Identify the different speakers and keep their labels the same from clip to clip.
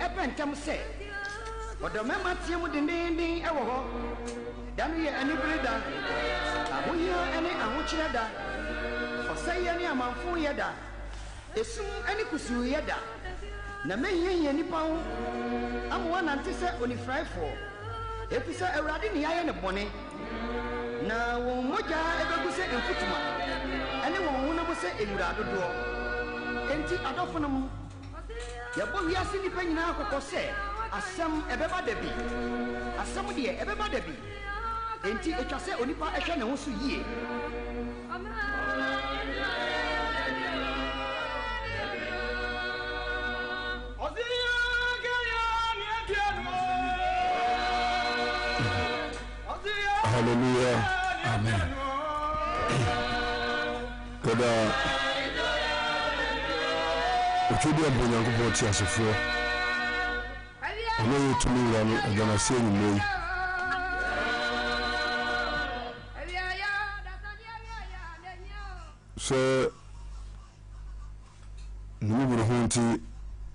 Speaker 1: ɛpɛ ntɛm sɛ, Ɔdɔmmarima teɛ mu dendeenden wɔ hɔ. Da no yɛ anibere da, ahohia ne ahokyerɛ da, ɔsɛeɛ ne amamfooyɛ da, esum ne kusuuyɛ da. Na mɛhiahia nnipa ho ama wɔanante sɛ onifuraefoɔ, ɛfiri sɛ Awurade ne yɛayɛ no bɔne. Na wɔn mogya bɛgu sɛ mfutuma, ne wɔn honam sɛ nwura dodoɔ. Enti adɔfonom, yɛbɔ wiase nnipa nyinaa kɔkɔ sɛ, asɛm, ɛbɛba da bi. Asɛm deɛ, ɛbɛba da bi. Enti ɛtwa sɛ onipa hwɛ ne ho so yie.
Speaker 2: Hallelujah.
Speaker 3: Amen.
Speaker 2: Yɛda Otwedeɛ bɔ Onyankopɔn teasefoɔ. Ɔno yɛ tumi wura no ɛda no ase anwummerɛ yi. Sɛ ne mmɔborɔhunu nti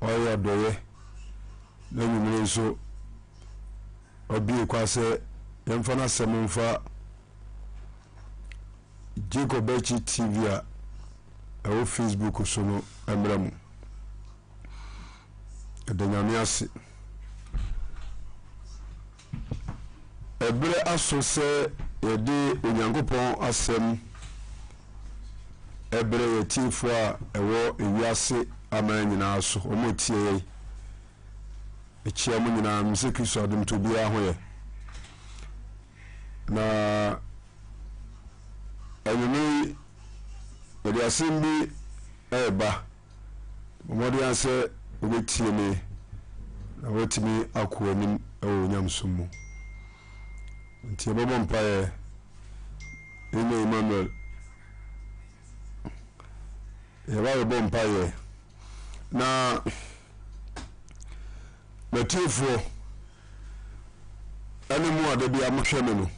Speaker 2: wayɛ adɔeɛ na anwummere nso wabue kwan sɛ yɛmfa n'asɛm mfa Jacob Akyi TV a ɛwɔ Facebook so no mmra mu. Ɛda Nyame ase. Ɛberɛ aso sɛ yɛde Onyankopɔn asɛm brɛ yɛn atiefoɔ a ɛwɔ ewiase aman nyinaa so, wɔn a ɛtie yɛn. Mekyia mo nyinaa, menim sɛ Kristo adom nti obiara ho yɛ. Na anwummerɛ yi, yɛde asɛm bi ɛreba. Bɔ mmɔden ara sɛ wobɛtie me na woatumi akɔ anim wɔ onyamesom mu. Nti yɛbɛbɔ mpaeɛ. Amen Emmanuel. Yɛba bɛbɔ mpaeɛ. Na matiefoɔ ɛne mo a da biara mohwɛ me no,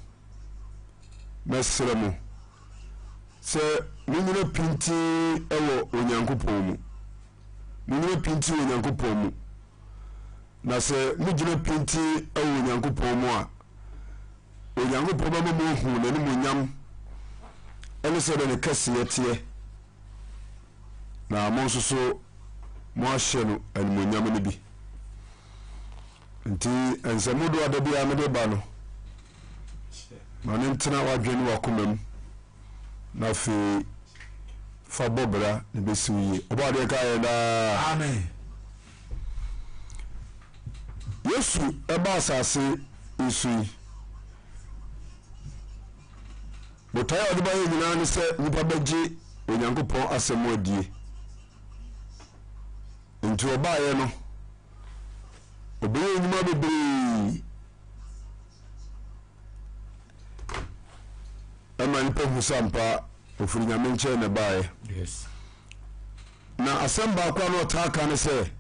Speaker 2: mɛsrɛ mo sɛ monyina pintinn wɔ Onyankopɔn mu. Monyina pintinn wɔ Onyankopɔn mu. Na sɛ mogyina pintinn wɔ Onyankopɔn mu a, Onyankopɔn bɛma moahu n'animuonyam ne sɛdeɛ ne kɛseyɛ teɛ, na mo nso so moahyɛ no animuonyam no bi. Nti nsɛm dodoɔ a da biara mede ba no, ma no ntena w'adwene ne w'akoma mu, na afei fa bɔ bra na ɛbɛsi wo yie. Ɔbɔ adeɛ ka yɛn daa.
Speaker 3: Amen.
Speaker 2: Yesu ɛba asase yi so yi, botaeɛ a ɔde ba yɛ nyinaa ne sɛ nnipa bɛgye Onyankopɔn asɛm adie. Nti ɔbaeɛ no, ɔbɛyɛ nnwuma bebree ɛma nnipa hu sɛ ampa ɔfiri Nyame nkyɛn na ɛbaeɛ.
Speaker 3: Yes.
Speaker 2: Na asɛm baako a na ɔtaa ka ne sɛ,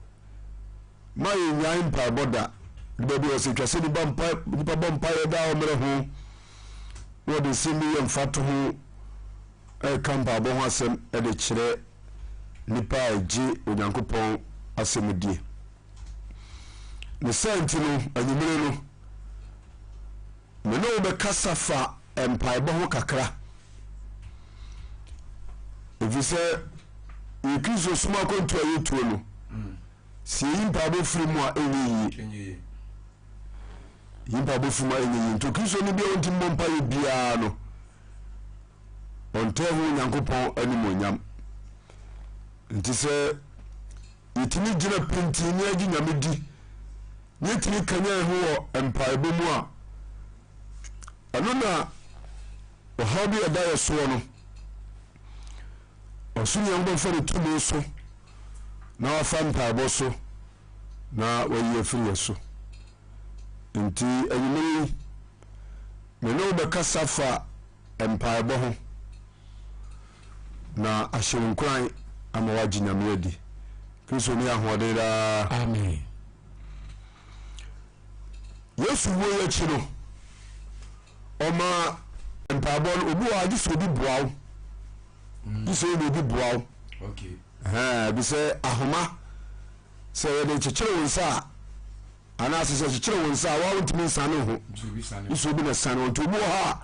Speaker 2: ma yɛnnyae mpaebɔ da. Ne baabi a ɔsɛ twa sɛ nipa mpa nipa bɔ mpaeɛ daa ɔmmerɛ ho na ɔde nsɛm bi yɛ mfatoho ɛreka mpaebɔ ho asɛm de kyerɛ nnipa a ɛgye Onyankopɔn asɛm die. Ne saa nti no, anwummere no, me ne wo bɛkasa fa mpaebɔ ho kakra. Ɛfiri sɛ yɛ Kristo som akwantu a yɛtuo no, sɛ yɛyi mpaebɔ firi mu a ɛnyɛ yie. Yi mpaebɔ firi mu a ɛnyɛ yie. Nti Kristoni bi a ɔntumi mmɔ mpaeɛ biara no, ɔntɛ ho Onyankopɔn animuonyam. Nti sɛ yɛtumi gyina pintinn ne agye Nyame di na yɛtumi kanyan ho wɔ mpaebɔ mu a, ɛno na ɔhaw bi a ɛda yɛ soɔ no, ɔsoro Nyankopɔn fa ne tumi so na wafa mpaebɔ so na wayi afiri yɛ so. Nti anwummere yi, me ne wo bɛkasa fa mpaebɔ ho na ahyɛ wo nkuran ama woagye Nyame adi. Kristo ne ahoɔden daa.
Speaker 3: Amen.
Speaker 2: Yesu wuo yi akyi no, ɔma mpaebɔ no, obi wɔ hɔ a gye sɛ obi boa wo. Gye sɛ obi boa wo.
Speaker 3: Okay.
Speaker 2: Ɛhɛn, bi sɛ ahoma, sɛ yɛde kyekyere wo nsa a, Anaasɛ sɛ ɛkyekyere wo nsa a, woa wontumi nsane wo ho. Gye sɛ obi na sane wo. Nti obi wɔ hɔ a.